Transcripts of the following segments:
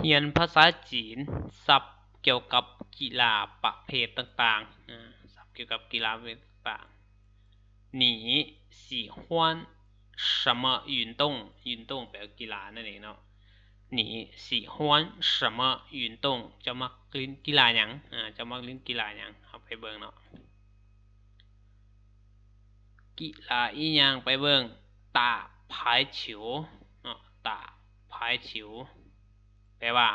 ຮຽນພາສາຈີນ ສັບກ່ຽວກັບກິລາປະເພດຕ່າງໆ ອາ ສັບກ່ຽວກັບກິລາປະເພດຕ່າງໆ 你喜欢什么运动 运动 ແປວ່າກິລານັ້ນເອງເນາະ 你喜欢什么运动 ເຈົ້າມັກຫຼິ້ນກິລາຫຍັງ ອາ ເຈົ້າມັກຫຼິ້ນກິລາຫຍັງ ເຮົາໄປເບິ່ງເນາະ ກິລາອີ່ຫຍັງ ໄປເບິ່ງ 打排球 ເນາະ 打排球 ແປວ່າ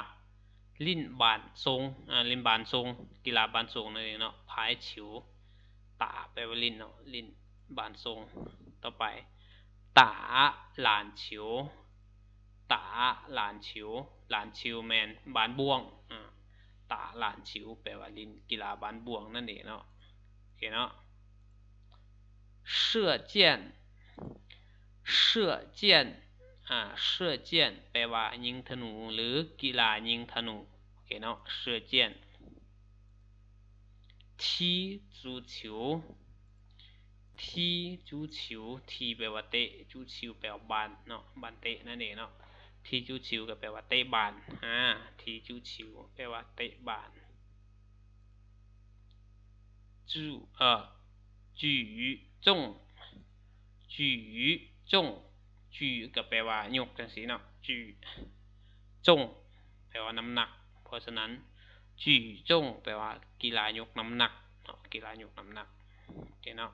ຫຼິ້ນບານຊົງ ອາ ຫຼິ້ນບານຊົງ ກິລາບານຊົງນັ້ນເອງເນາະ 排球 打 ແປວ່າຫຼິ້ນເນາະ ຫຼິ້ນບານຊົງ ຕໍ່ໄປ 打篮球 打篮球 篮球 ແມ່ນບານບ້ວງ ອາ 打篮球 ແປວ່າຫຼິ້ນກິລາບານບ້ວງນັ້ນເອງເນາະ ໂອເຄເນາະ 射箭 射箭 ອາ 射箭 ແປວ່າຍິງທະນູ ຫຼື ກິລາຍິງທະນູ ໂອເຄເນາະ 射箭 踢足球 踢足球 踢 ແປວ່າເຕະ 足球 ແປວ່າບານເນາະ ບານເຕະນັ້ນເອງເນາະ 踢足球 ກໍແປວ່າເຕະບານ ອາ 踢足球 ແປວ່າເຕະບານ 举 ເອີ 举重 举重 举 ກໍແປວ່າຍົກຈັ່ງຊີ້ເນາະ 举重 ແປວ່ານ້ຳໜັກ ເພາະສະນັ້ນ 举重 ແປວ່າກິລາຍົກນ້ຳໜັກເນາະ ກິລາຍົກນ້ຳໜັກ ໂອເຄເນາະ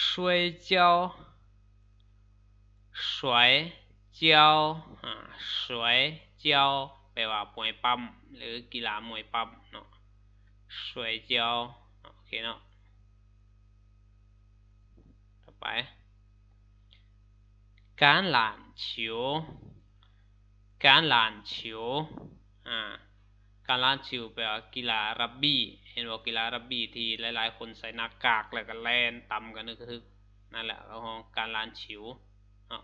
摔跤 摔跤 ອາ 摔跤 ແປວ່າມວຍປ້ຳ ຫຼື ກິລາມວຍປ້ຳເນາະ 摔跤 ໂອເຄເນາະ ຕໍ່ໄປ 橄榄球 橄榄球 ອາ 橄榄球 ແປວ່າກິລາຣັກບີ້ ເຫັນບໍ່ ກິລາຣັກບີ້ທີ່ຫຼາຍໆຄົນໃສ່ໜ້າກາກ ແລ້ວກໍແລ່ນຕຳກັນຮຶກໆ ນັ້ນແຫຼະ ເຂົາຮ້ອງ橄榄球ເນາະ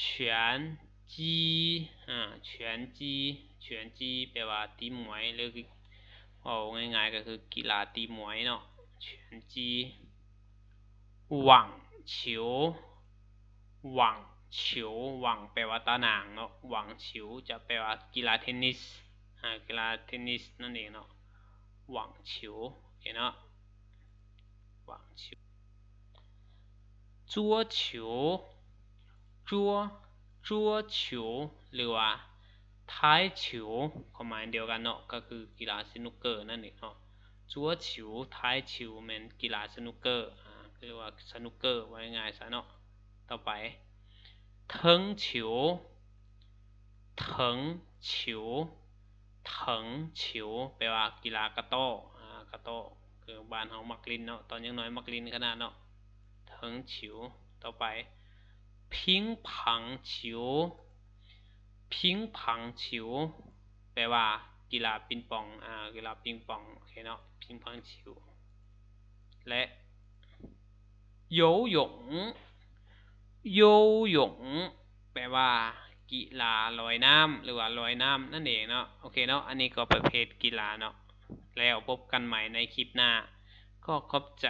拳击 ອາ 拳击 拳击 ແປວ່າຕີມວຍ ຫຼື ເວົ້າງ່າຍໆ ກໍຄືກິລາຕີມວຍເນາະ 拳击 网球 网球 网 ແປວ່າຕາໜ່າງເນາະ 网球 ຈະແປວ່າກິລາເທນນິສ ອາ ກິລາເທນນິສນັ້ນເອງເນາະ 网球 ໂອເຄເນາະ 网球 桌球 桌 桌球 ຫຼືວ່າ 台球 ຄວາມໝາຍດຽວກັນເນາະ ກໍຄືກິລາສະໜຸກເກີນັ້ນເອງເນາະ 桌球 台球 ແມ່ນກິລາສະໜຸກເກີ ອາ ຫຼືວ່າສະໜຸກເກີ ເວົ້າງ່າຍໆຊະເນາະ ຕໍ່ໄປ 藤球 藤球 藤球 ແປວ່າກິລາກະຕໍ້ ອາ ກະຕໍ້ ຄືບ້ານເຮົາມັກຫຼິ້ນເນາະ ຕອນຍັງນ້ອຍມັກຫຼິ້ນຂະໜາດເນາະ 藤球 ຕໍ່ໄປ 乒乓球 乒乓球 ແປວ່າກິລາປິງປອງ ອາ ກິລາປິງປອງ ໂອເຄເນາະ 乒乓球 ແລະ 游泳 游泳 ແປວ່າກິລາລອຍນ້ຳ ຫຼືວ່າລອຍນ້ຳນັ້ນເອງເນາະ ໂອເຄເນາະ ອັນນີ້ກໍປະເພດກິລາເນາະ ແລ້ວພົບກັນໃໝ່ໃນຄລິບໜ້າ ກໍຂອບໃຈ.